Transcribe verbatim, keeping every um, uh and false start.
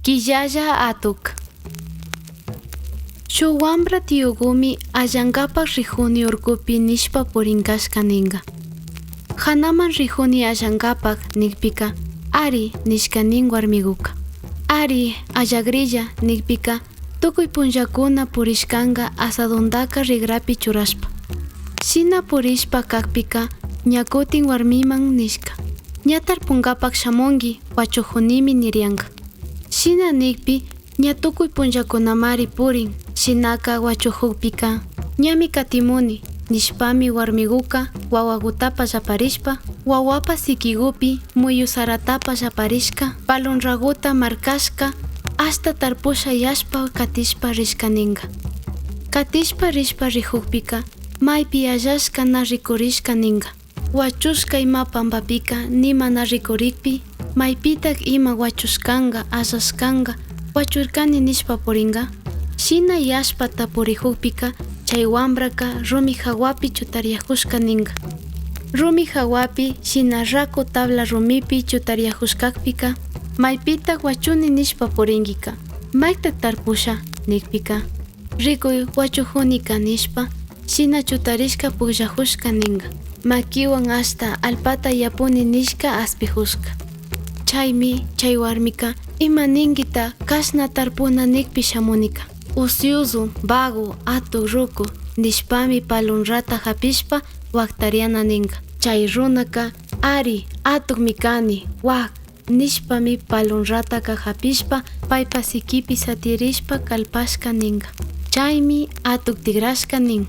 Killalla atuk. Shuk wambra tiyugumi allankapak rijuni urkupi nishpa purin kashka ninka. Janaman rijuni allankapak nikpika, ari nishka nin warmiguka. Ari, allagrilla nikpika, tukuy punllakuna purishkanka asadontaka rikrapi churashpa. Shina purishpa kakpika, ña kutin warmiman nishka. Ña tarpunkapak shamunki, wachujunimi nirianka. Shina nikpi, ña tukuy punllakunamari purin, shinaka wachujukpika, ñami katimuni, nishpami warmiguka wawagutapa llaparishpa, wawapa sikigupi muyu saratapa llaparishka, palunraguta markashka, ashta tarpusha yashpa katishpa rishka ninka. Katishpa rishpa rijukpika, maypi allashka na rikurishka ninka. Wachushka ima pampapika nima na rikurikpi, maypitak ima wachushkanka, allashkanka, wachurkani nishpa purinka? Shina yashpa tapurijukpika, chay wambraka rumi jawapi chutariajushka ninka. Rumi jawapi, shina raku tabla rumipi chutariajushkakpika, maypitak wachuni nishpa purinkika? Maytak tarpusha nikpika, rikuy, wachujunika nishpa, shina chutarishka pukllajushka ninka, makiwan ashta allpata yapuni nishka aspijushka. Chaymi chay warmika, ima ninkita kashna tarpuna nikpi shamunika? Usyuzu, vago, atuk ruku, nishpami palunrata japishpa waktariana ninka. Chay runaka, ari, atukmi kani, wak, nishpami palunrataka japishpa, paypa sikipi satirishpa kalpashka ninka. Chaymi atuk tikrashka nin,